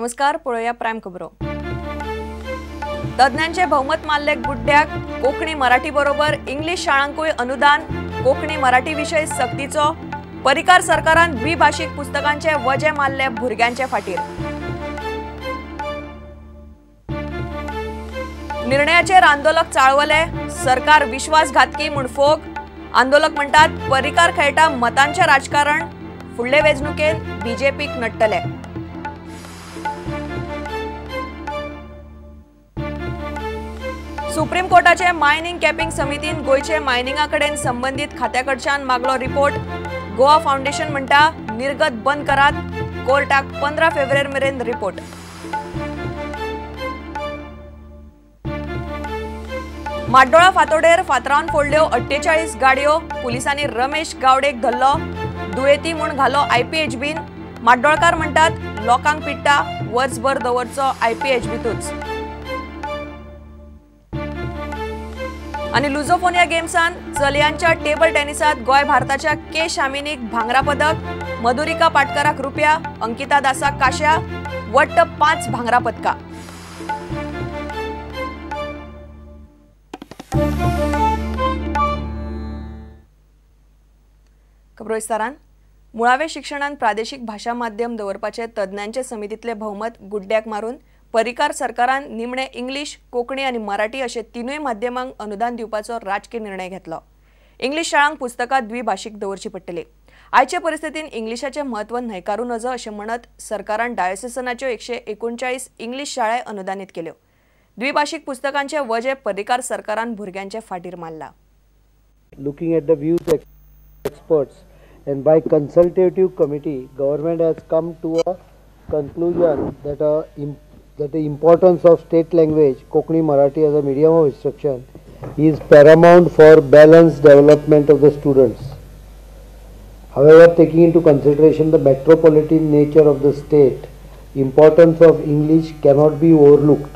नमस्कार, पळोवया प्रायम खबरो। तज्ञांचे भौमत मारले गुड्ड्याक, कोंकणी मराठी बरोबर इंग्लिश शाळांकूय अनुदान, कोंकणी मराठी विशय सक्तीचो। परिकार सरकारान द्विभाषिक पुस्तकांचे वजे मारले भुरग्यांचे फाटीर। निर्णयाचेर आंदोलक चाळवले, सरकार विश्वासघातकी म्हूण फोग। आंदोलक म्हणटात परिकार खेळटा मतांचे राजकारण, फुडले वेंचणुकेन बीजेपीक नडटले। सुप्रीम कोर्टाचे मायनिंग कॅपिंग समितीन गोंयचे मायनिंगा कडेन संबंदीत खात्या कडच्यान मागलो रिपोर्ट। गोवा फाउंडेशन म्हणटा निर्गत बंद करात, कोर्टाक 15 फेब्रुवारी मेरेन रिपोर्ट। माड्डोळा फातोडेर फातरावन फोडल्यो 48 गाडयो, पुलिसांनी रमेश गावडेक धरलो, दुयेंती म्हूण घालो आयपीएचबीन। माड्डोळकार म्हणटात लोकांक पिट्टा, वर्सभर दवरचो आयपीएचबीतूच। आनी लुझोफोनिया गेम्सान चलयांच्या टेबल टेनिसात गोंय भारताच्या के शामिनीक भांगरा पदक, मधुरिका पाटकराक रुपया, अंकिता दासाक काश्या, वट्ट 5 भांगरा पदकां। खबरो विस्तारान। मुळावे शिक्षणान प्रादेशीक भाशा माध्यम दवरपाचे तज्ञांचे समितीतले भौमत गुड्ड्याक मारून परिकार सरकारान निमणे इंग्लिश, कोंकणी आनी मराठी अशे तिनूय माध्यमांक अनुदान दिवपाचो राजकीय निर्णय घेतलो। इंग्लिश शाळांक पुस्तकां द्विभाशीक दवरची पडटली। आयचे परिस्थितीन इंग्लिशाचें म्हत्व न्हयकारूं नजो अशें म्हणत सरकारान डायोसेसनाच्यो 139 इंग्लिश शाळाय अनुदानीत केल्यो। द्विभाशीक पुस्तकांचे वजें परिकार सरकारान भुरग्यांचे फाटीर मारला। Looking at the views experts and by consultative committee, government has come to a conclusion that that the importance of state language Konkani Marathi as a medium of instruction is paramount for balanced development of the students. However, taking into consideration the metropolitan nature of the state, importance of English cannot be overlooked.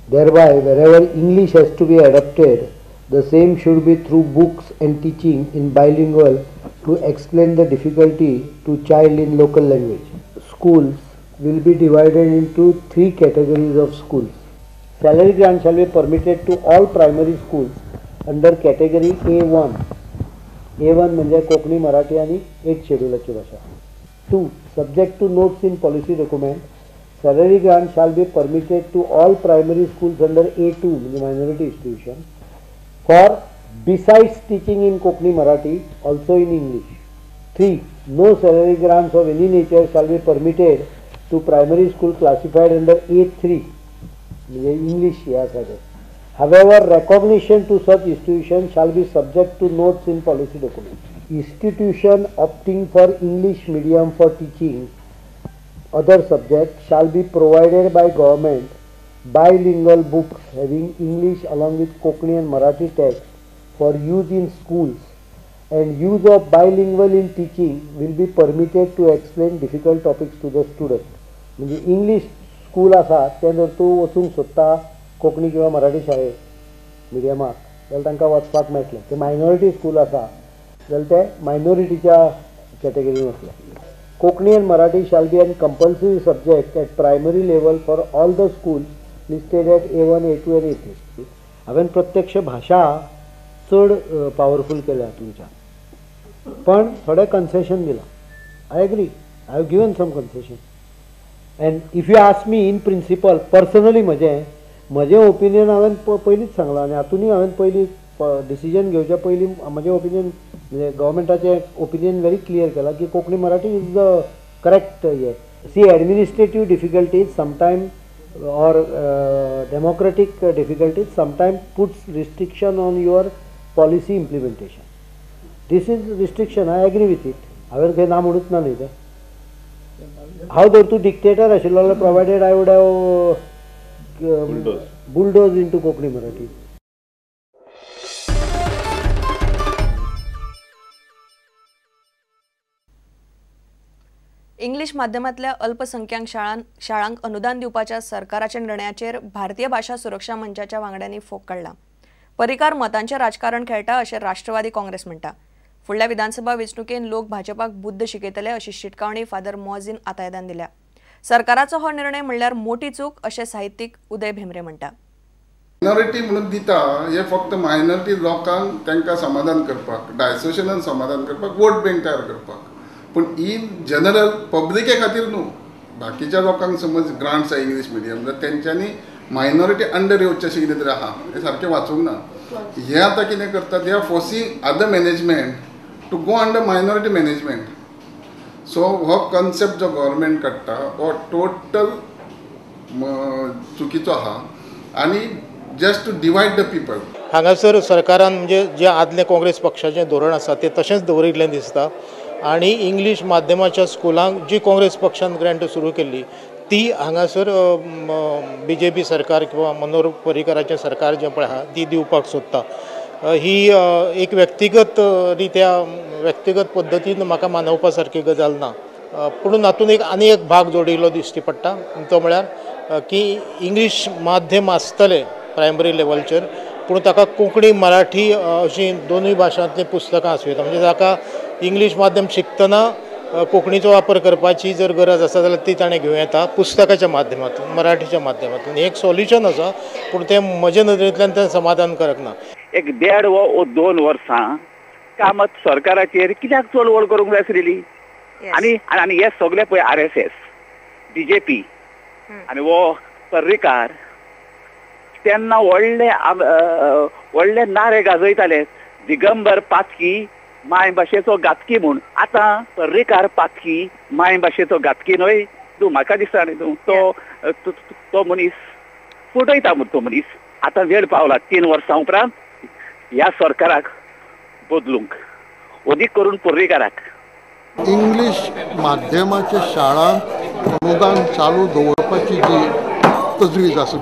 Thereby, wherever English has to be adopted, the same should be through books and teaching in bilingual to explain the difficulty to child in local language. Schools will be divided into 3 categories of schools. Salary grant shall be permitted to all primary schools under category A1. A1 म्हणजे कोंकणी, मराठी आणि 8 शेड्यूलाची भाषा. 2. Subject to notes in policy document, salary grant shall be permitted to all primary schools under A2 म्हणजे minority institution for besides teaching in Konkani Marathi also in English. 3. No salary grants of any nature shall be permitted to primary school classified under A3 म्हणजे English ह्या सारखे. However, recognition to such institution shall be subject to notes in policy document. Institution opting for English medium for teaching other subject shall be provided by government bilingual books having English along with Konkani and Marathi text for use in schools, and use of bilingual in teaching will be permitted to explain difficult topics to the student. म्हणजे English school आसा तें जर तूं वचूंक सोदता कोंकणी किंवा मराठी शाळेक मिडियमाक जाल्यार तांकां वचपाक मेळटलें. ते मायनॉरिटी स्कूल आसा जाल्यार ते मायनॉरिटीच्या कॅटेगरीन वतले. Konkani and Marathi shall be an compulsory subject at primary level for all the schools listed at A1, A2 and A3. हांवें प्रत्यक्ष भाशा चड पावरफूल केल्या तुमच्या, पण थोडें कन्सेशन दिलां. I agree, I have given some concession. And if you ask me in principle personally म्हजें ओपिनियन हांवें पयलींच सांगलां आनी हातूनय हांवें पयलीं डिसिजन घेवच्या पयलीं म्हजें ओपिनियन म्हणजे गव्हर्मेंटाचें ओपिनियन व्हेरी क्लियर केलां की Konkani Marathi is the correct hey. See, administrative difficulties sometime or democratic difficulties sometime puts restriction on your policy implementation. This is restriction, I agree with it. हांवें खंय ना म्हणूच ना न्ही तें. हांव जर तूं डिक्टेटर आशिल्लो जाल्यार provided I would have bulldoze into Konkani Marathi. English माध्यमांतल्या अल्पसंख्याक शाळांक अनुदान दिवपाच्या सरकाराच्या निर्णयाचेर भारतीय भाशा सुरक्षा मंचाच्या वांगड्यांनी फोग काडला। परिकार मतांचें राजकारण खेळटा अशें राष्ट्रवादी काँग्रेस म्हणटा। फुडल्या विधानसभा वेंचणुकेन लोक भाजपाक बुद्द शिकयतले अशी शिटकावणी फादर मोझीन आतायदान दिल्या। सरकाराचो हो निर्णय म्हणल्यार मोठी चूक अशें साहित्यीक उदय भेंब्रे म्हणटा. मायनॉरिटी म्हणून दिता हे फक्त मायनॉरिटी लोकांक तांकां समाधान करपाक, डायसोशनान समाधान करपाक, वोट बँक तयार करपाक, पूण इन जनरल पब्लिके खातीर न्हू. बाकीच्या लोकांक समज ग्रांट्स आहा इंग्लीश मिडियम जाल्यार तेंच्यांनी मायनॉरिटी अंडर येवचें अशें कितें तरी आहा, हें सारकें वाचूंक ना. हे आतां कितें करतात, they are forcing other management to go under minority management. So हो कॉन्सेप्ट जो गव्हर्मेंट काडटा हो टोटल चुकीचो आहा आनी just to divide the people. हांगासर सरकारान म्हणजे जे आदलें काँग्रेस पक्षाचें धोरण आसा तें तशेंच दवरिल्लें दिसता आनी इंग्लीश माध्यमाच्या स्कुलांक जी काँग्रेस पक्षान ग्रँट सुरू केल्ली ती हांगासर बी जे पी सरकार किंवा मनोहर पर्रीकराचें सरकार जें पळय आहा ती दिवपाक सोदता. ही एक व्यक्तिगत रित्या व्यक्तिगत पद्दतीन म्हाका मानवपा सारकी गजाल ना, पूण हातूंत एक आनी एक भाग जोडिल्लो दिश्टी पडटा, तो म्हळ्यार की इंग्लीश माध्यम आसतलें प्रायमरी लेवलचेर, पूण ताका कोंकणी मराठी अशीं दोनूय भाशांतलीं पुस्तकां आसूं येता. म्हणजे ताका इंग्लीश माध्यम शिकतना कोंकणीचो वापर करपाची जर गरज आसा जाल्यार ती ताणें घेवं येता पुस्तकाच्या माध्यमांतून, मराठीच्या माध्यमांतून. हें एक सोल्युशन आसा, पूण तें म्हजे नदरेंतल्यान तें समाधानकारक ना. एक 1.5 व 2 वर्सां कामत सरकाराचेर कित्याक चळवळ करूंक जाय आसलेली? आनी आनी हे सगळे पळय RSS, BJP आनी हो पर्रीकार तेन्ना व्हडले व्हडले नारे गाजयताले, दिगंबर पातकी मायभाशेचो घातकी म्हूण. आतां पर्रीकार पातकी मायभाशेचो घातकी न्हय, तूं म्हाका दिसता न्ही तूं तो तो मनीस फटयता म्हूण तो मनीस. आतां वेळ पावला 3 वर्सां उपरांत ह्या सरकाराक बदलूंक, अदीक करून पर्रीकाराक. इंग्लीश माध्यमाच्या शाळांक अनुदान चालू दवरपाची जी तजवीज आसा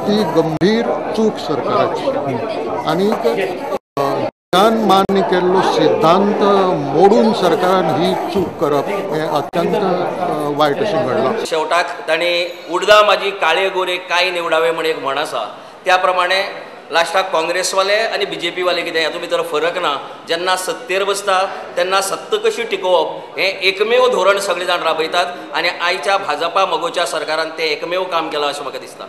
ती गंभीर चूक सरकाराची आनी ज्ञान मान्य केल्लो सिद्धांत मोडून सरकारान ही चूक करप हें अत्यंत वायट अशें घडलां. शेवटाक तांणी उडदा माझी काळे गोरे काय निवडावे म्हण एक म्हण आसा, त्या प्रमाणे लास्टाक काँग्रेसवाले आनी बीजेपीवाले कितें हातूंत भितर फरक ना. जेन्ना सत्तेर बसता तेन्ना सत्ता कशी टिकोवप हें एकमेव धोरण सगळे जाण राबयतात आनी आयच्या भाजपा मगोच्या सरकारान तें एकमेव काम केलां अशें म्हाका दिसता.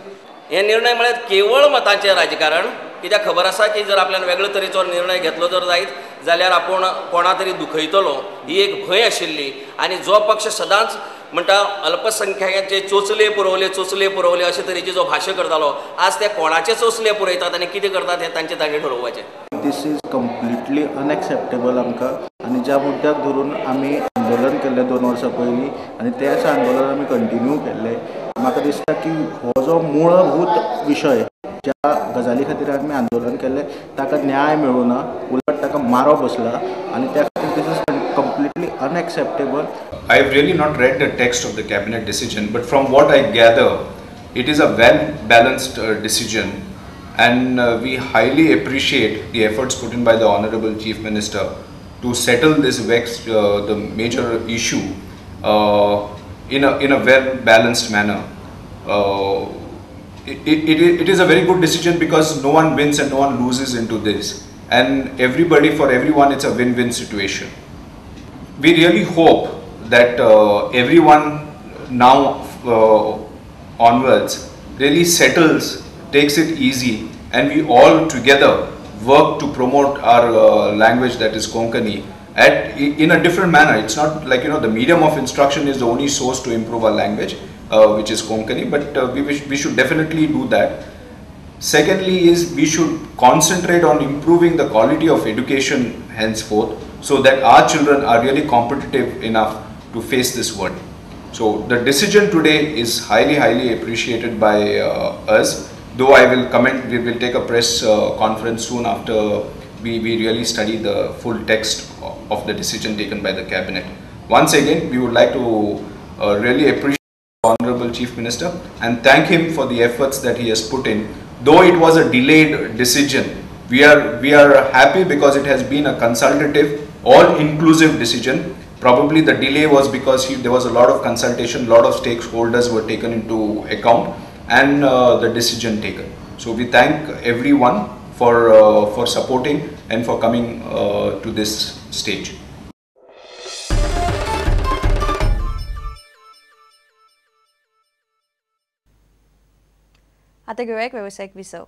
हे निर्णय म्हळ्यार केवळ मतांचें राजकारण, कित्याक खबर आसा की जर आपल्यान वेगळे तरेचो निर्णय घेतलो जर जायत जाल्यार आपूण कोणा तरी दुखयतलो ही एक भंय आशिल्ली. आनी जो पक्ष सदांच म्हणटा अल्पसंख्याकांचे चोचले पुरवले चोचले पुरवले अशे तरेची जो भाशा करतालो, आज ते कोणाचे चोचले पुरयतात आनी कितें करतात हें तांचे तांणी ठरोवपाचें. This is completely unacceptable आमकां आनी ज्या मुद्द्याक धरून आमी आंदोलन केल्लें 2 वर्सां पयलीं आनी तेच आंदोलन आमी कंटिन्यू केल्लें, म्हाका दिसता की हो जो मूळभूत विशय ज्या गजाली खातीर आमी आंदोलन केल्लें ताका न्याय मेळूं ना, उलट ताका मारो बसला आनी त्या खातीर this is completely unacceptable. I have really not read the text of the cabinet decision, but from what I gather, it is a well balanced decision, and we highly appreciate the efforts put in by the Honorable Chief Minister to settle this vexed, the major issue in a well balanced manner. It is a very good decision because no one wins and no one loses into this, and everybody, for everyone, it's a win-win situation. We really hope that everyone now onwards really settles, takes it easy, and we all together work to promote our language, that is Konkani, in a different manner. It's not like, you know, the medium of instruction is the only source to improve our language, which is Konkani, but we should definitely do that. Secondly is we should concentrate on improving the quality of education henceforth, so that our children are really competitive enough to face this world. So the decision today is highly, highly appreciated by us, though I will comment, we will take a press conference soon after we really study the full text of the decision taken by the cabinet. Once again, we would like to really appreciate the Honorable Chief Minister and thank him for the efforts that he has put in. Though it was a delayed decision, we are happy because it has been a consultative, all-inclusive decision. Probably the delay was because there was a lot of consultation, lot of stakeholders were taken into account and the decision taken. So we thank everyone for supporting and for coming to this stage. आतां घेवया एक वेवसायीक विसव.